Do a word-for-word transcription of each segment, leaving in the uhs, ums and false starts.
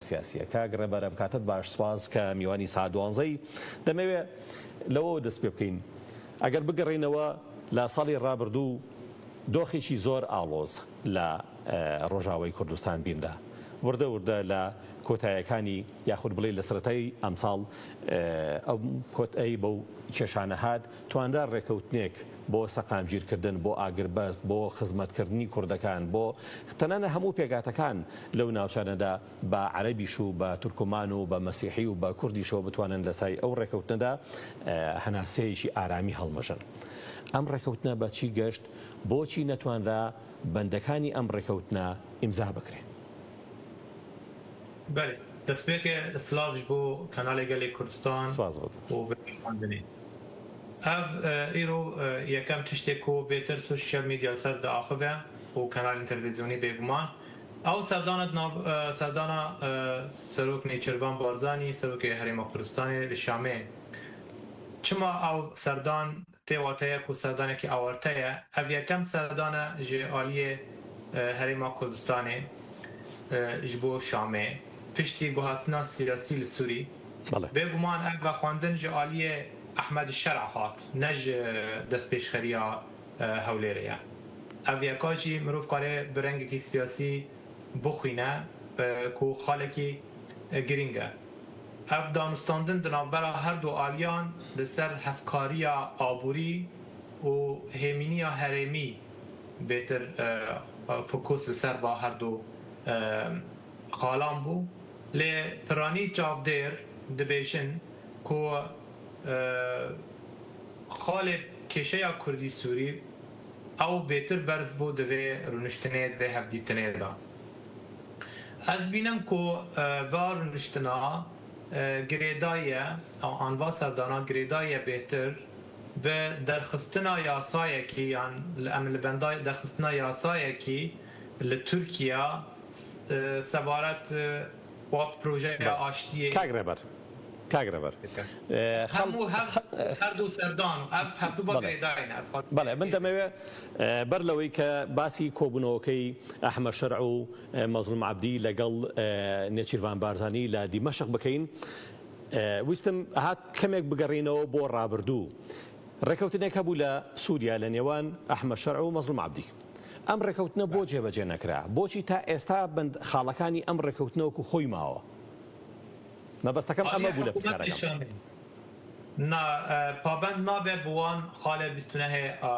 سیاسیە. کاک ڕێبەر، ئەم کاتت باش، سپاس کە میوانی سەعات دوانزەی. دەمەوێ لەوەوە دەست پێ بکەین. ئەگەر بگەڕێینەوە لە ساڵی ڕابردوو، دۆخێکی زۆر ئاڵۆز لە، ئە، ڕۆژاوای کوردستان بینرا. وردە وردە لە کۆتایەکانی، یاخود بڵێ لە سەرەتای ئەمساڵ، ئە، ئەم کۆتایی بەو کێشانە هات، توانرا ڕێکەوتنێک بۆ سەقامگیرکردن، بۆ ئاگربەست، بۆ خزمەتکردنی کوردەکان، بۆ تەنانە هەموو پێکاتەکان لەو ناوچانەدا، بە عەرەبیش و بە تورکمان و بە مەسیحی و بە کوردیشەوە بتوانن لە سای ئەو ڕێکەوتنەدا، ئە، هەناسەیەکی ئارامی هەڵمەژن. ئەم ڕێکەوتنە بە چی گەشت؟ بۆچی نەتوانرا بەندەکانی ئەم ڕێکەوتنە ئیمزا بکرێن؟ بەێ، دەستپێکێ سلااو ji bo kanalê Gelê Kurdistan. سپاس بۆ تۆ. û vêxwendinê. Ev, e, îro, e, yekem tiştê ku bêtir sosyal medya ser diaxive û kanalên televîzyonî bêguman. Ew serdana di nav, e, serdana, e, Serok Nêçîrvan Barzanî, Serokê Herêma Kurdistanê li Şamê. Çima ew serdan tê wateye ku serdanekî awarte ye? Ev yekem serdan e ji aliyê, e, Herêma Kurdistanê, e, ji bo Şamê. Piştî guhatina siyasî li Sûrî. Belê. Bêguman ev vexwendin ji aliyê Ehmed Şer'a hat, ne ji destpêşxeriya, e, Hewlêrê ye. Ev yeka jî mirov kare bi rengekî siyasî bixwîne, e, ku xalekî, e, girîng e. Ev danûstandin di navbera her du aliyan li ser hevkariya aborî û hêmîniya herêmî bêtir, e, fokus li ser ba her du, e, xalan bû. Lê piranî çavdêr dibêjin ku, e, xalê kêşeya Kurdî Sûrî ew bêtir berz bû di vê rûniştinê, di vê hevdîtinê de. Ez dibînim ku, e, va rûniştina, e, girêdayî ye, an va serdana girêdayî ye bêtir bi derxistina yasayekî, yan li, em li benda derxistina yasayekî li Tirkiye, e, sebaret, e, wek projeya aştiyê. Kak Reber. Kak Reber. E, xel- Hemû hev, her du serdan û ev hevdu va Belê. Girêdayî ne. Ez xwe- بەڵێ، من دەمەوێت، ئە، بەر لەوەی کە باسی کۆبوونەوەکەی ئەحمە شەرع و، ئە، مەزلوم عەبدی لەگەڵ، ئە، نێچیروان بارزانی لە دیمەشق بکەین، ئە، ویستم هات کەمێک بگەڕینەوە بۆ ڕابردوو. ڕێکەوتنێک هەبوو لە سووریا لە نێوان ئەحمە شەرع و مەزلوم عەبدی. ئەم ڕێکەوتنە بۆ جێبەجێ نەکرا؟ بۆچی تا ئێستا بەند خاڵەکانی ئەم ڕێکەوتنە وەکو خۆی ماوە؟ مەبەستەکەم ئەمە بوو لە پرسیارەکەم. نا، e, pabend nabe bi wan xalê bîst û nehê, a,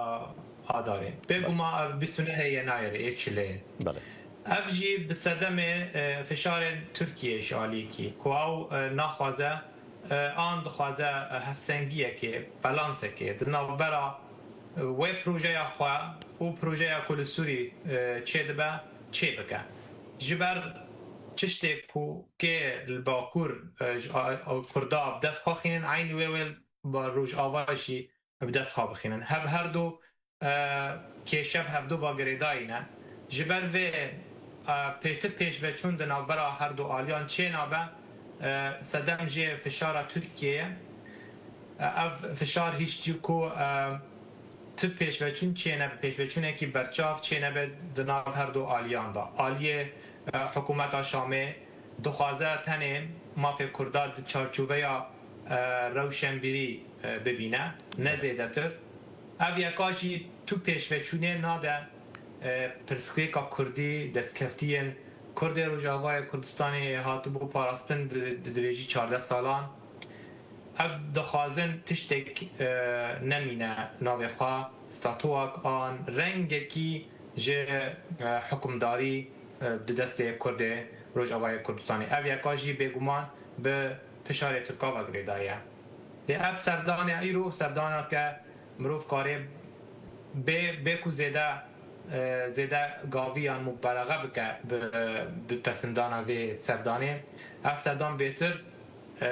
Adarê. Bêguman ev bîst û nehê Yenayerê, ê çilê. Belê. Ev jî bi sedemê, e, fişarên Tirkiyê ji alîkî, ku ew, e, naxwaze, e, an dixwaze, e, hevsengiyekê, balansekê di navbera, e, wê projeya xwe û projeya ku li Sûrî, e, çêdibe, çêbike. Ji ber tiştê ku kê li Bakur, e, ji a, a, Kurda bi dest xwe xînin, eynî wê wê ba Rojava jî bi dest xwe bixînin. Hev her du, e, kêşe bi hevdu ve girêdayî ne. Ji ber vê, e, pêtir pêşveçûn di navbera her du aliyan çênabe, e, sedem jê fişara Tirkiyê ye. E, ev fişar hîç jî ku, e, ti pêşveçûn çênebe, pêşveçûnekî berçav çênebe di nav her du aliyan de. Aliyê, e, hikûmeta Şamê dixwaze tenê mafê Kurda di çarçoveya, e, rewşenbîrî, e, bibîne, ne zêdetir. Ev yeka jî tu pêşveçûnê nade, e, pirsgirêka Kurdî, destkeftiyên Kurdê Rojavayê Kurdistanê hatibû parastin di, di, dibêjî çardeh salan. Ev dixwazin tiştek, e, nemîne navê xwe, statuak an rengekî ji, e, hikûmdarî, e, di destê Kurdê Rojavayê Kurdistanê. Ev yeka jî bêguman bi fişarê Tirka ve girêdayî ye. Lê ev serdane îro, serdana ke mirov karê bê, bê ku zêde, e, zêde gavî yan mubelexe bike bi, bi pesindana vê serdanê. Ev serdan bêtir, e,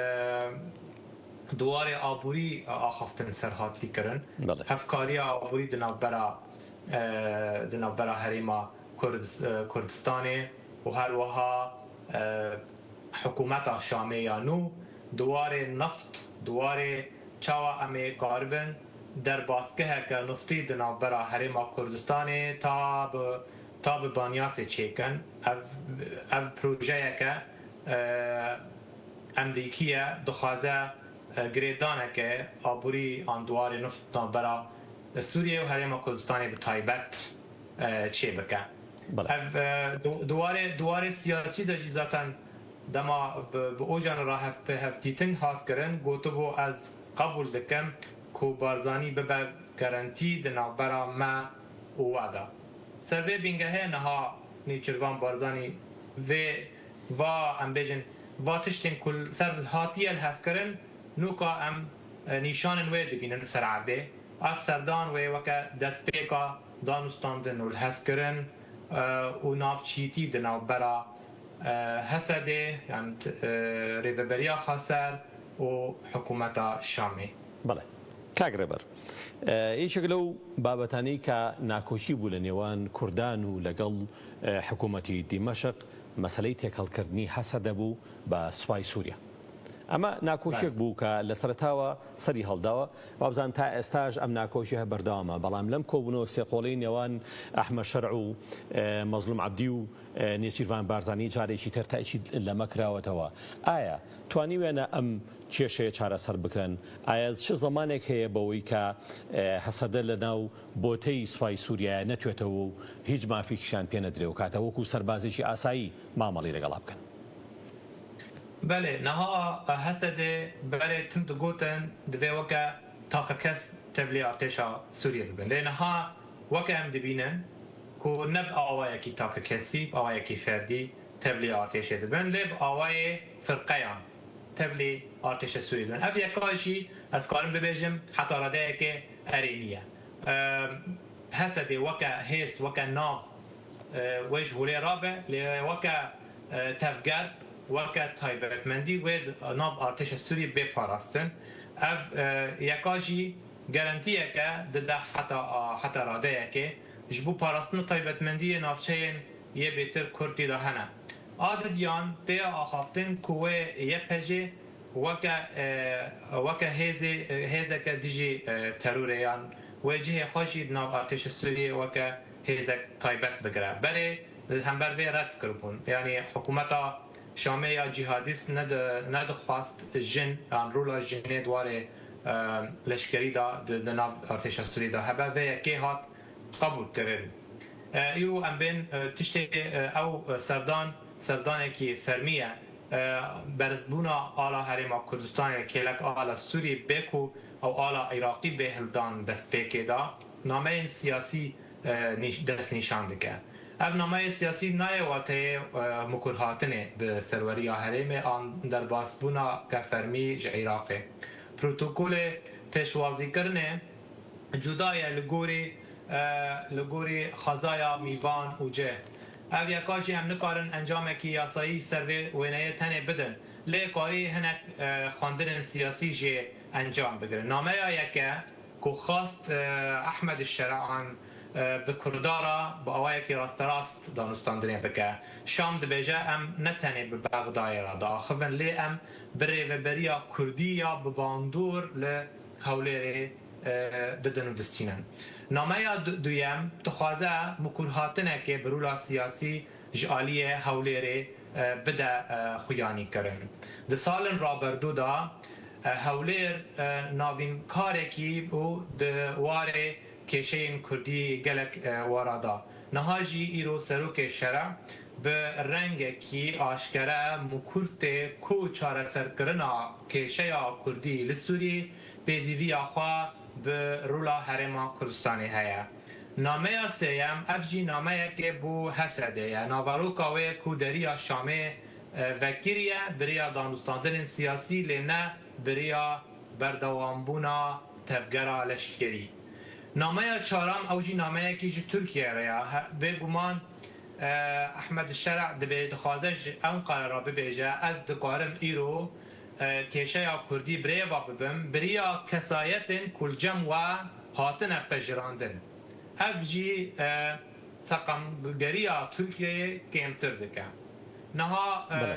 di warê aborî axaftin ser hatî kirin. Belê. Hevkariya aborî di navbera, e, di navbera herêma Kurd-, e, Kurdistanê û her wiha, e, hikûmeta Şamê ya nû di warê neft, di warê çawa em ê karibin derbasgeheke niftî di navbera herêma Kurdistanê ta bi, ta bi Banyasê çêkin. Ev, ev projeyeke e, Emrîkî ye, dixwaze, e, girêdaneke aborî an di warê nift navbera Sûriyê û Herêma Kurdistanê bi taybet, e, çêbike. Belê. Ev, e, di, di warê, di warê siyasî de jî zaten dema bi, bi Ocalan re hev-, bi hevdîtin hat kirin, gotibû, ez qebûl dikim ku Barzanî bibe garantî di navbera me û we de. Ser vê bingehê niha Nêçîrvan Barzanî vê, va, em bêjin, va tiştên ku li ser hatiye lihevkirin, nûka em, e, nîşanên wê dibînin li ser erdê. Ev serdan wê weke destpêka danûstandin û lihevkirin, e, û navçîtî di navbera, e, Hesedê, yan, e, Rêveberiya Xweser û hikûmeta Şamê. Belê. Kak Rêber, e, یەکێک لەو بابەتانەی کە ناکۆکی بوو لە نێوان کوردان و لەگەڵ، e, حکوومەتی دیمەشق، مەسەلەی تێکەڵکردنی هەسەدە بوو بە سوپای سووریا. ئەمە ناکۆشیەک بوو کە لە سەرەتاوە سەری هەڵداوە. وابزان تا ئێستاش ئەم ناکۆشیە بەردەوامە، بەڵام لەم کۆبوونەوە سێ قۆڵی نێوان ئەحمەد شەرع و، e, مەزلوم عەبدی و، e, نێچیرڤان بارزانی جارێکی تر تاکید لەمە کراوەتەوە. ئایا توانیوێنە ئەم کێشەیە چارەسەر بکرێن؟ ئایا چ زەمانێک هەیە بەوەی کە، e, هەسەدە لە ناو بۆتەی سوپای سووریایە نەتوێتەوە و هیچ مافێکیشیان پێ نەدرێ و کاتە وەکو سەربازێکی ئاسایی مامەڵی لەگەڵا بکەن؟ Belê, niha Hesedê berê tim digotin, divê weke takekes tevlî artêşa Sûriyê bibin. Lê niha weke em dibînin ku ne bi awayekî takekesî, bi awayekî ferdî tevlî artêşê dibin, lê bi awayê firqeyan tevlî artêşa Sûriyê dibin. Ev yeka jî ez karim bibêjim heta radeyekê erênî ye. Em, Hesedê weke hêz, weke nav, e, wê ji holê rabe, lê weke, e, tevger, weke taybetmendî wê di nav artêşa Sûriyê bê parastin. Ev, e, yeka jî garantiyeke dide heta, a, heta radeyekê ji bo parastin û taybetmendiyê navçeyên yê bêtir Kurd tê de hene. A didiyan tê axaftin ku wê Y P G weke, e, weke hêzê, e, hêzeke dijî, e, terorê yan wê cihê xwe jî di nav artêşa Sûriyê weke hêzek taybet bigire. Berê li hember vê red kiribûn. Yanî hikûmeta Şamê ya cîhadîst nedi-, nedixwast jin yan rola jinê di warê, e, leşkerî de di, di nav artêşa Sûriyê de hebe. Vê yekê hat qebûl kirin. E, îro em bên, e, tiştê, e, ew, e, serdan, serdanekî fermî ye. E, berzbûna ala Herêma Kurdistanê kêlek ala Sûrî bê ku ew ala Iraqî bê hildan destpêkê de nameyên siyasî, e, nîş-, destnîşan dike. Ev nameyê siyasî nayê wateyê, e, mikurhatinê bi serweriya herêmê an derbasbûna ke fermî ji Iraqê. Protokolê pêşwazîkirinê cuda ye li gorî, e, li gorî xwezaya mîvan û cih. Ev yeka jî em nikarin encamekî yasayî ser vê wêneyê tenê bidin, lê karî hinek, e, xwendinên siyasî jê encam bigirin. Nameya yeke ku xwest, e, Ehmed Şerean, e, bi Kurda re bi awayekî rasterast danûstandinê bike. Şam dibêje, em ne tenê bi Bexdayê re diaxivin, lê em bi rêveberiya Kurdî ya bi bandor li Hewlêrê, e, didin û distînin. Nameya du-, duyem dixwaze mikurhatinekê bi rola siyasî ji aliyê Hewlêrê, e, bide, e, xuyanî kirin. Di salên raberdu de, e, Hewlêr, e, navînkarekî bû di warê kêşeyên Kurdî gelek, e, wara da. Niha jî îro serokê şere bi rengekî aşkere mikur tê ku çareserkirina kêşeya Kurdî li Sûrî pêdîviya xwe bi rola Herêma Kurdistanê heye. Nameya sêyem, ev jî nameyekê bo Hesedê ye. Naveroka wê ku deriya Şamê, e, vekiriye, bi rêya danûstandinên siyasî, lê ne bi rêya berdewambûna tevgera leşkerî. Nameya çaram, ew jî nameyekî ji Tirkiye re ye. He, bêguman, e, Ehmed Şer'a dibê dixwaze ji Enqere re bibêje, ez dikarim îro, e, kêşeya Kurdî birêve bibim, bi rêya kesayetên ku li cem we hatine pejirandin. Ev jî, e, seqemgeriya Tirkiyeyê kêmtir dike. Niha, e, Belê.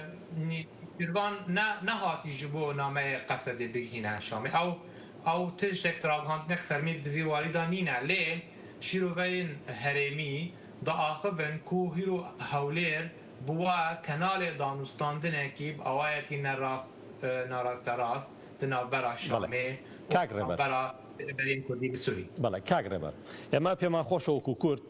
Nî-, Nîçîrvan ne, nehatî ji bo nameyê Qesedê bigihîne Şamê. Ew, ew tiştek ragihandinek fermî di vî warî de nîne. Lê şîroveyên herêmî diaxivin ku hîro Hewlêr Bi we kenalê danûstandinekî bi awayekî nerast, e, narasterast di navbera Şamê û Kak Rêber. navbera berên Kurdî li Sûrî. Bele, kak Rêber. ئێمە پێمان خۆشە وەکو کورد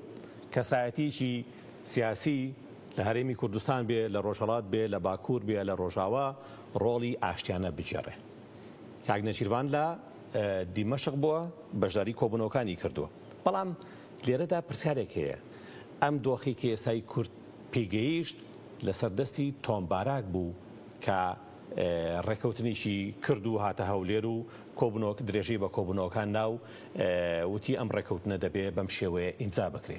کەسایەتیەکی سیاسی لە هەرێمی کوردستان بێ، لە ڕۆژهەڵات بێ، لە باکوور بێ، لە ڕۆژاوا ڕۆڵی ئاشتیانە بگێڕێ. کاک نەچیروان لە، ئە، دیمەشق بووە، بەشداری کۆبوونەوەکانی کردووە. بەڵام لێرەدا پرسیارێک هەیە. ئەم دۆخی کە ئێسای کورد پێگەیشت لەسەر دەستی تۆم باراک بوو کە، ئە، ڕێکەوتنیشی کرد و هاتە هەولێر و کۆبوونەوە-، درێژەی بە کۆبوونەوەکان نا و، ئە، وتی ئەم ڕێکەوتنە دەبێ بەم شێوەیە ئیمزا بکرێ.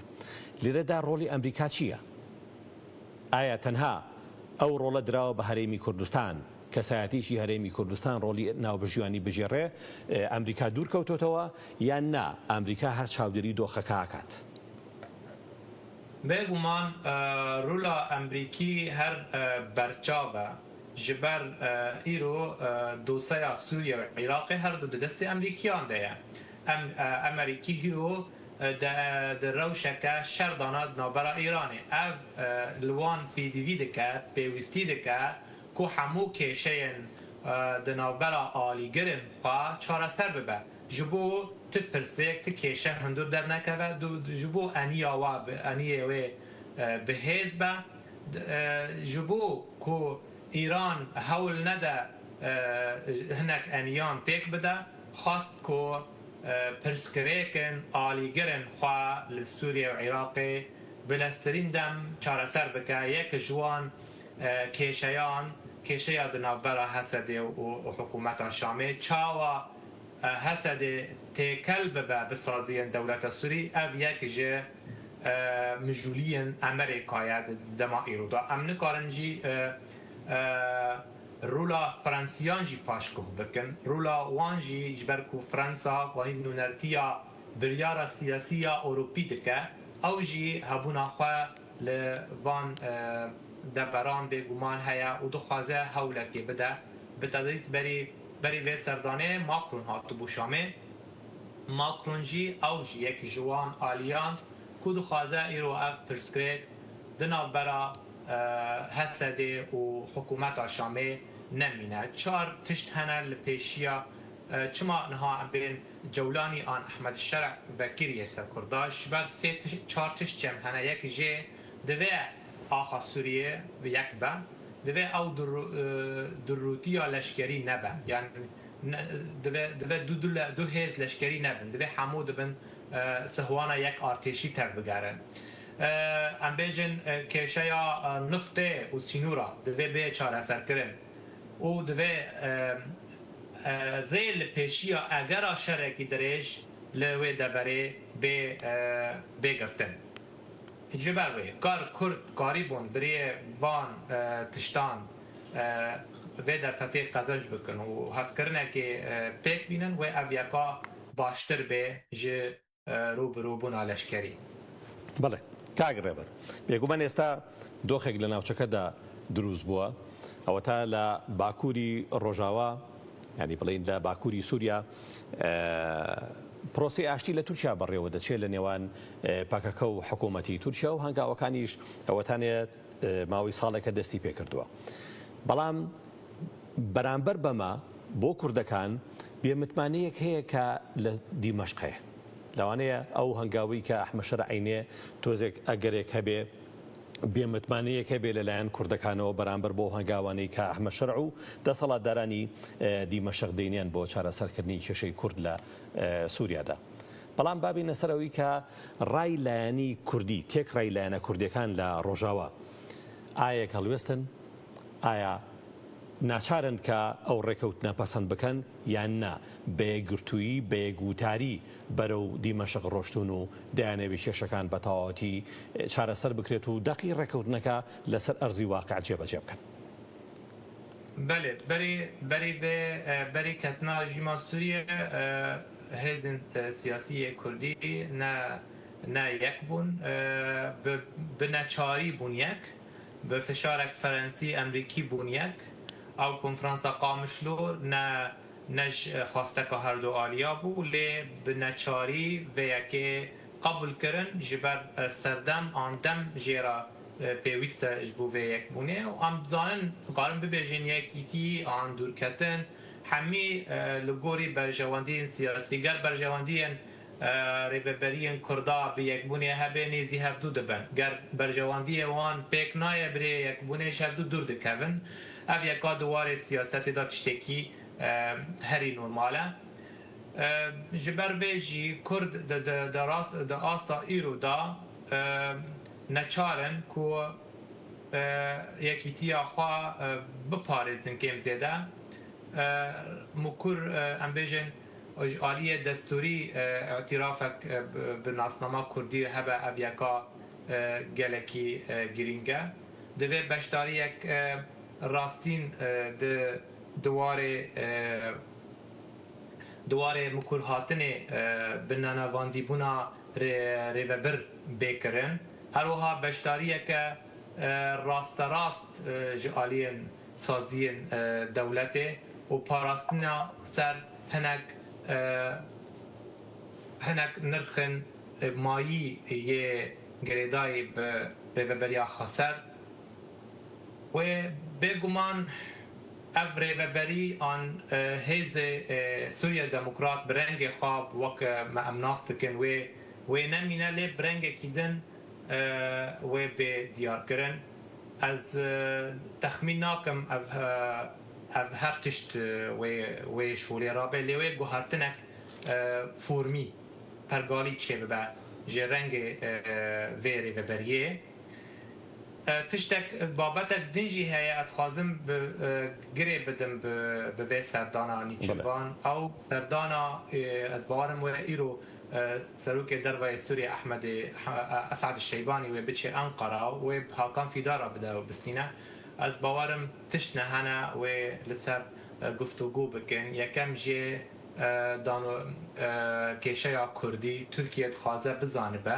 لێرەدا ڕۆڵی ئەمریکا چییە؟ ئایا تەنها ئەو ڕۆڵە دراوە بە هەرێمی کوردستان، کەسایەتیشی هەرێمی کوردستان ڕۆڵی ناوبژیوانی بگێڕێ، ئە، ئەمریکا دوور کەوتۆتەوە یان نا، ئەمریکا هەر چاودێری دۆخەکە ئاکات؟ بێگومان، ئە، ڕولا ئەمریکی هەر، ئە، بەرچاو e. Ji ber, ئە، îro, ئە، doseya Sûriye û Iraqê her du di destê Emerîkiyan de ye. Em, ئە، ئەمریکی îro, ئە، de, ئە، di rewşeke şer dana di navbera Îranê. Ev, ئە، li wan pêdivî dike, pêwîstî dike ku hemû kêşeyên, ئە، di navbera alîgirin xwe çareser bibe. Ji bo ti pirsêk, ti kêşe hundir dernekeve, du-, ji bo eniya wa bi, eniyê wê, e, bi hêz be, d-, e, ji bo ku Îran hewl nede, e, hinek eniyan têk bide, xwest ku, e, pirsgirêkin alîgirin xwe li Sûriye û Iraqê bi lestirîn dem çareser bike. Yek ji wan, e, kêşeyan, kêşeya di navbera Hesedê û, û hikûmeta Şamê. Çawa e, Hesedê têkel bibe bi saziyên dewleta Sûrî, ev yek ji, e, mijûliyên Emerêka ye di dema îro de. Em nikarin jî, e, e, rola Fransiyan jî paşguh bikin. Rola wan jî, ji ber ku Fransa wanî nûnertiya biryara siyasî ya Ewropî dike, ew jî hebûna xwe li van, e, deveran bêguman heye û dixwaze hewlekê bide. Bi tedrîc berî, berî vê serdanê Macron hatibû Şamê. Macron jî, ew jî yek ji wan aliyan ku dixwaze îro ev pirsgirêk di navbera, e, Hesedê û hikûmeta Şamê nemîne. Çar tişt hene li pêşiya, e, çima niha em bên Cewlanî an Ehmed Şer'ê vekirî yê ser Kurda. Ji ber sê tiş-, çar tişt cem hene. Yek jê divê axa Sûriyê bi yek be. Divê ew durru-, e, durrûtiya leşkerî nebe. Yani ne, divê, divê du, du, le, du hêz leşkerî nebin. Divê hemû dibin, e, sihwana yek artêşî tevbigerin. E, em bêjin, e, kêşeya, e, niftê û sînûra divê bê çareserkirin. Û divê, e, e, rê li pêşiya egera şerekî dirêj li wê deverê bê, e, bê girtin. Ji ber wê, kar Kurd karîbûn bi rê van, e, tiştan, e, vê derfetê qezenc bikin û hevkirinekê, e, pêk bînin, wê ev yeka baştir bê ji, e, rûbirûbûna leşkerî. بەڵێ، کاک ڕێبەر، بێگومان ئێستا دۆخێک لە ناوچەکەدا دروست بووە، ئەوەتا لە باکووری ڕۆژاوا، یعنی بڵێن لە باکووری سووریا، ئە، پرۆسەی ئاشتی لە تورکیا بەڕێوە دەچێت لە نێوان، ئە، پەکەکە و حکوومەتی تورکیا و هەنگاوەکانیش ئەوەتانێت، ئە، ماوەی ساڵێکە دەستی پێکردووە. بەڵام بەرامبەر بەمە بۆ کوردەکان بێمتمانەیەک هەیە کە لە دیمەشق هەیە. لەوانەیە ئەو هەنگاوەی کە ئەحمەد شەرع ئەینێ تۆزێک ئەگەرێک هەبێ، بێمتمانەیەک هەبێ لەلایەن کوردەکانەوە بەرامبەر بۆ هەنگاوانەی کە ئەحمەد شەرع و دەسەڵاتدارانی، ئە، دیمەشق دەینێن بۆ چارەسەرکردنی کێشەی کورد لە، ئە، سووریادا. بەڵام بابینە سەرەوەی کە ڕای لایەنی کوردی، تێک ڕای لایەنە کوردیەکان لە ڕۆژاوا ئایەک هەڵوێستن، ئایا ناچارن کە ئەو ڕێکەوتنە پەسەند بکەن یان نا، بە یەکگرتوویی، بە یەکگوتاری بەرەو دیمەشق ڕۆشتون و دەیانەوێت کێشەکان بە تەواوەتی چارەسەر بکرێت و دەقی ڕێکەوتنەکە لەسەر ئەرزی واقع جێبەجێ بکەن؟ Belê, berî, berî vê, e, berî ketina rejîma Sûriyê, e, hêzên, e, siyasî yê Kurdî ne, ne yek bûn, e, bi, bi neçarî bûn yek, bi fişarek Ferensî, Emrîkî bûn yek. Ew konferansa Qamişlo ne, ne ji xwesteka her du aliya bû, lê bi neçarî vê yekê qebûl kirin, ji ber, e, serdem an dem jê re e, pêwîst e ji bo vê yekbûnê û em dizanin, karin bibêjin yekîtî an dûrketin, hemî, e, li gorî berjewendiyên siyasî. Ger berjewendiyên, e, rêveberiyên Kurda bi yekbûnê hebe, nêzî hevdû dibin. Ger berjewendiyê wan pêk nayê bi rê yekbûnê, ji hevdû dûr dikevin. Ev yeka di warê siyasetê de tiştekî, e, herî normal e. E, ji ber vê jî Kurd di, di, di rast, di asta îro de, e, neçar in ku, e, yekîtiya xwe, e, biparêzin kêm zêde. E, Mikur, e, em bêjin, ji aliyê destûrî, e, îtirafek, e, bi, bi nasnama Kurdî hebe, ev yeka, e, gelekî, e, girîng e. Divê beşdariyek, e, rastîn, e, di, di warê, e, di warê mikurhatinê, e, bi nanavandîbûna rê-, rêvebir bê kirin. Her wiha beşdariyeke, e, rasterast, e, ji aliyên saziyên, e, dewletê û parastina ser hinek, e, hinek nirxên, e, mayî yê girêdayî bi Rêveberiya Xweser. Wê bêguman ev rêveberî an, e, hêzê, e, Sûriye Demokrat bi rengê xwe wek, e, me em nas dikin wê, wê nemîne, lê bi rengekî din, e, wê bê diyarkirin. Ez, e, texmîn nakim ev, e, ev her tişt, e, wê, wê şolê rabe, lê wê guhertinek, e, formî, pergalî çêbibe ji rengê, e, vê rêveberiyê. E, tiştek, babetek din jî heye, ez dixwazim bi, e, girê bidim bi, bi vê serdana Belê. Nîçîrvan. Ew serdana, e, ez bawerim wê îro, e, Serokê Derve yê Sûriyê Ehmedê, e, Esad Şeybanî wê biçê Enqera û wê bi Hakan Fîdar re bide û bistîne. Ez bawerim tişt ne hene wê li ser, e, guftûgû bikin. Yekem jê, e, dano-, e, kêşeya Kurdî Tirkiye dixwaze bizanibe.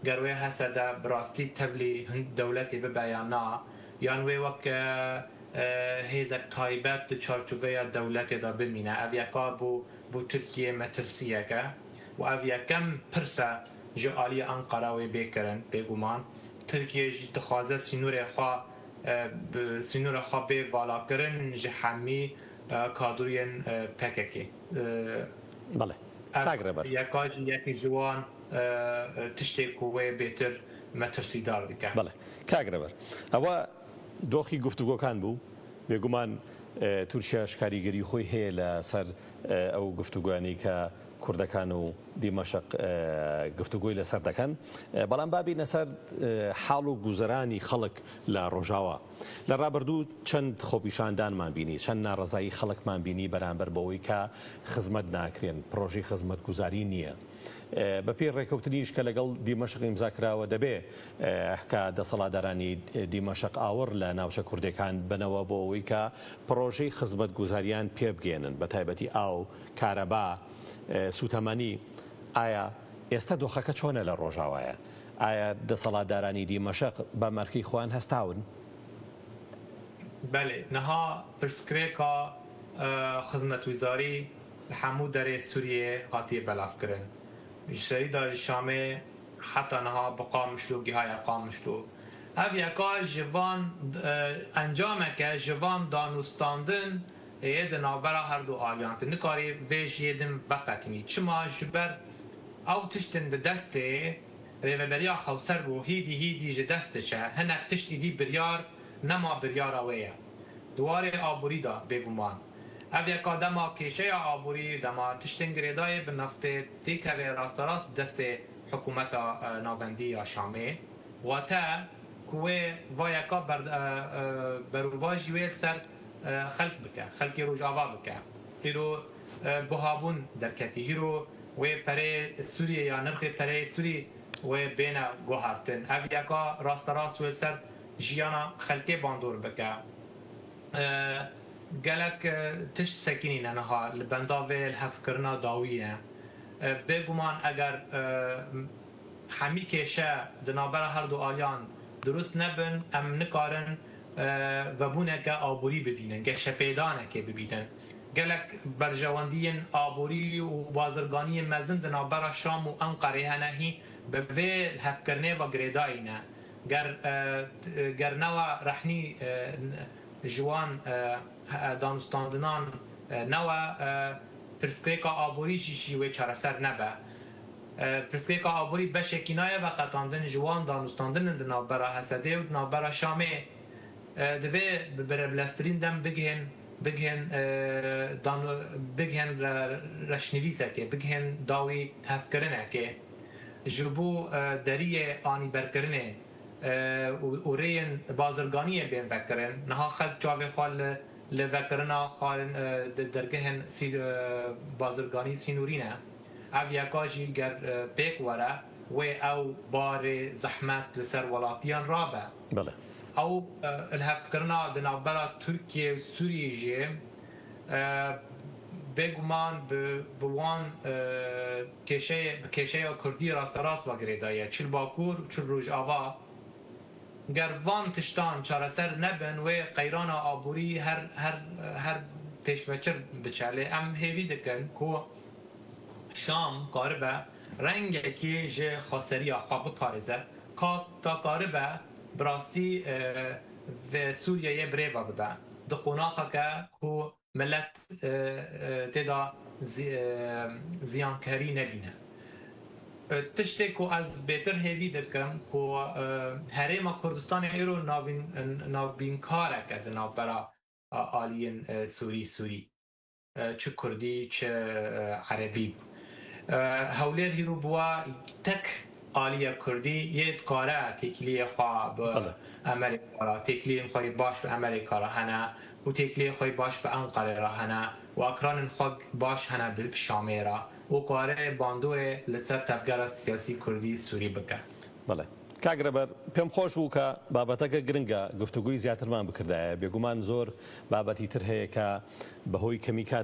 Ger wê hese de bi rastî tevlî hin dewletê bibe ya na, yan wê wek, e, e, hêzek taybet di çarçoveya dewletê de bimîne. Ev yeka bû, bû Tirkiye metirsiyek e û ev yekem pirs e ji aliyê Enqera wê bê kirin, bêguman. Tirkiye jî dixwaze sînorê xwe, e, bi sînorê xwe bê valakirin ji hemî, e, kadroyên, e, P K K. E, Belê. Ev Kak Reber. Yeka jî yekî ji wan, e, e, tiştê ku wê bêtir metirsîdar dike. Belê. Kak Reber. Ewa doxî guftûgokan bû. Bêguman, e, Tirkiye ji karîgerî xwe heye li ser, e, ew guftûgoyanî ke Kurdekan û Dîmeşq, e, guftûgoyî li ser dekin. E, belam babîne ser, e, hal û guzeranî xelk li Rojawa. Li rabirdû çend xwepîşandanman bînî, çend narezayî xelkman bînî beramber bi wî ke xizmet nakirin, projeyê xizmetguzarî niye. E, bi pê rêkewtinî jî ke legel Dîmeşq îmza kirawe debe, e, heka deselatdaranî, e, Dîmeşq awir li navçe Kurdêkan binewe bo wî ke projeyê xizmetguzariyan pê bigênin, bi taybetî aw, kareba, e, sûtemenî. Aya êsta doxeke çone li Rojawa ye? Aya deselatdaranî Dîmeşq bi merkê xwe hestawin? Belê, niha pirsgirêka, e, xizmetguzarî li hemû derê Sûriyê hatiye belavkirin. Ji serî de ji Şamê heta niha bi Qamişlo gihaye Qamişlo. Ev yeka ji van, e, encameke ji van danûstandin yê di navbera her du aliyan. Tu nikarî vê ji yê din veqetinî. Çima? Ji ber ew tiştin di destê Rêveberiya Xewser bû, hîdî hîdî ji dest diçe. Hinek tişt îdî biryar nema biryara wê ye. Di warê aborî de bêguman. Ev yeka dema kêşeya aborî, dema tiştên girêdayî bi neftê têkeve rasterast destê hikûmeta, e, navendî ya Şamê. Wate ku wê va yeka ber-, e, e, berovajî wê li ser, e, xelk bike, xelkê Rojava bike. Îro, e, buhabûn derketî. Îro wê pereyê Sûriyê ya nirxê pereyê Sûrî wê bêne guhartin. Ev yeka rasterast wê li ser jiyana xelkê bandor bike. E, gelek, e, tişt sekinîne niha li benda vê lihevkirina dawî ye. E, bêguman eger, e, hemî kêşe di navbera her du aliyan dirust nebin, em nikarin, e, vebûneke aborî bibînin, geşepêdanekê bibînin. Gelek berjewendiyên aborî û bazirganiyên mezin di navbera Şam û Enqerê hene hî bi vê lihevkirinê ve girêdayî ne. Ger, e, ger newa rehnî, e, ji wan, e, he-, danûstandinan, e, newe, e, pirsgirêka aborî jî jî wê çareser nebe. E, pirsgirêka aborî beşekî naye veqetandin ji wan danûstandinin di navbera Hesedê û di navbera Şamê. E, divê bi berebilestirîn dem bigihên, bigihên, e, dano-, bigihên re-, reşnivîsekê, bigihên dawî hevkirinekê. Ji bo, e, deriyê anîberkirinê, e, û, û rêyên bazirganiyê bên vekirin. Niha xelk çavê xwe li, li vekirina xwe, e, di dergehên sî-, e, bazirganî sînorî ne. Ev yeka jî ger, e, pêk were, wê ew barê zehmet li ser welatiyan rabe. Belê. Ew, e, ilhevkirina di navbera Tirkiye û Sûriyê jî, e, bêguman bi, bi wan, e, kêşeyê, bi kêşeya Kurdî rasterast ve girêdaye. Çi li Bakur, çi li Rojava. Ger van tiştan çareser nebin, wê qeyrana aborî her, her, her pêşveçir biçe. Lê em hêvî dikin ku Şam karibe rengekî ji xweseriya xwe biparêze, ka ta karibe bi rastî, e, vê Sûriyeyê birêve bibe. Di qonaxeke ku milet, e, e, tê de zî-, e, ziyankerî nebîne. E, tiştê ku ez bêtir hêvî dikim ku, e, Herêma Kurdistanê îro navîn-, navbînkarek e di navbera, a, aliyên, e, Sûrî, Sûrî. E, çi Kurdî, çi, e, Erebî. E, Hewlêr hîro bûwa tek aliya Kurdî yê dikare têkiliyê xwe bi Belê. Amerîka re, têkiliyên xwe yê baş bi Amerîka re hene û têkiliyê xwe yê baş bi Enqerê re hene û ekranên xwe baş hene bi Şamê re û kare bandorê li ser tevgera siyasî Kurdî Sûrî bike. Belê. Kak Reber, pêm xweş bû ke babeteke giring e, guftugûyî ziyatiriman bikirdayê. Bêguman zor babetî tir heye ke bi hoy kemî kat